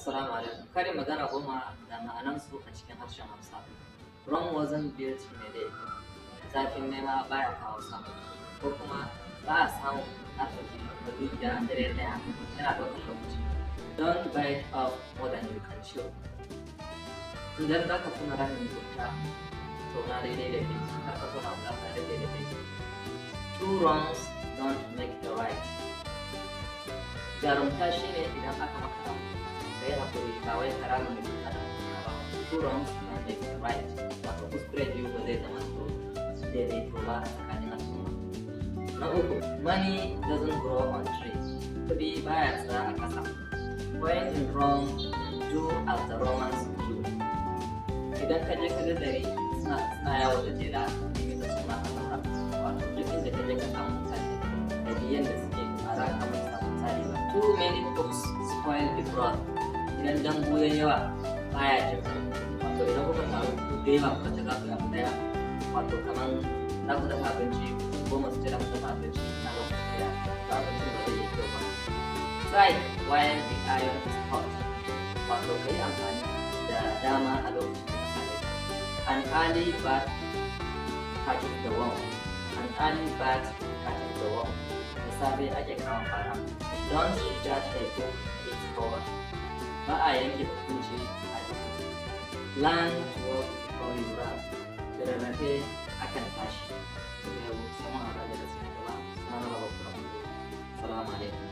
Assalamu alaikum. Karin magana 10 da ma'anansu a cikin harshen Hausa. Rome wasn't built in a day. Zafin nema baya kawo samu. Ko kuma ba a samun arziki da dukiya a dare ɗaya, yana ɗaukar lokaci. Don't bite off more than you can chew. Idan za ka tona ramin mugunta, tona daidai da kai, kar ka tona guda daidai da kai. Two wrongs don't make a right. Jarumta shine idan aka maka abu, ka yi haƙuri, ba wai ka rama mugunta da mugunta ba. Two wrongs don't make a right. Wato kuskure biyu ba zai zama to daidaito ba a tsakanin al'umma. Na uku, money doesn't grow on trees. Kuɗi baya tsira a ƙasa. When in Rome, do as the Romans do. Idan ka je ka ga ɗari suna yawo da jela, nemi da suna a daura. Wato duk inda ka je ka samu mutane da biyan da suke, ba za ka musu samu tsari ba. Too many cooks spoil the broth. Idan dambu ya yawa, baya jin mai. Wato idan kuka taru ku da yawa kuka ce za ku yi abu ɗaya, wato kaman za ku dafa abinci, 10 su ce za ku dafa abinci a lokaci ɗaya, to abincin ba zai yi kyau ba. Strike while the iron is hot. Wato ka yi amfani da dama a lokacin da ka same ta. An early bird catches the worm. An early bird catches the worm. Da safe ake kama fara. Don't judge a book its cover. Ba a yanke hukunci a duhu. Learn to walk before you run. Da rarrafe akan tashi. Daga yau sai mun haɗa da na gaba. Sunana Baba Kura. Salamu alaikum.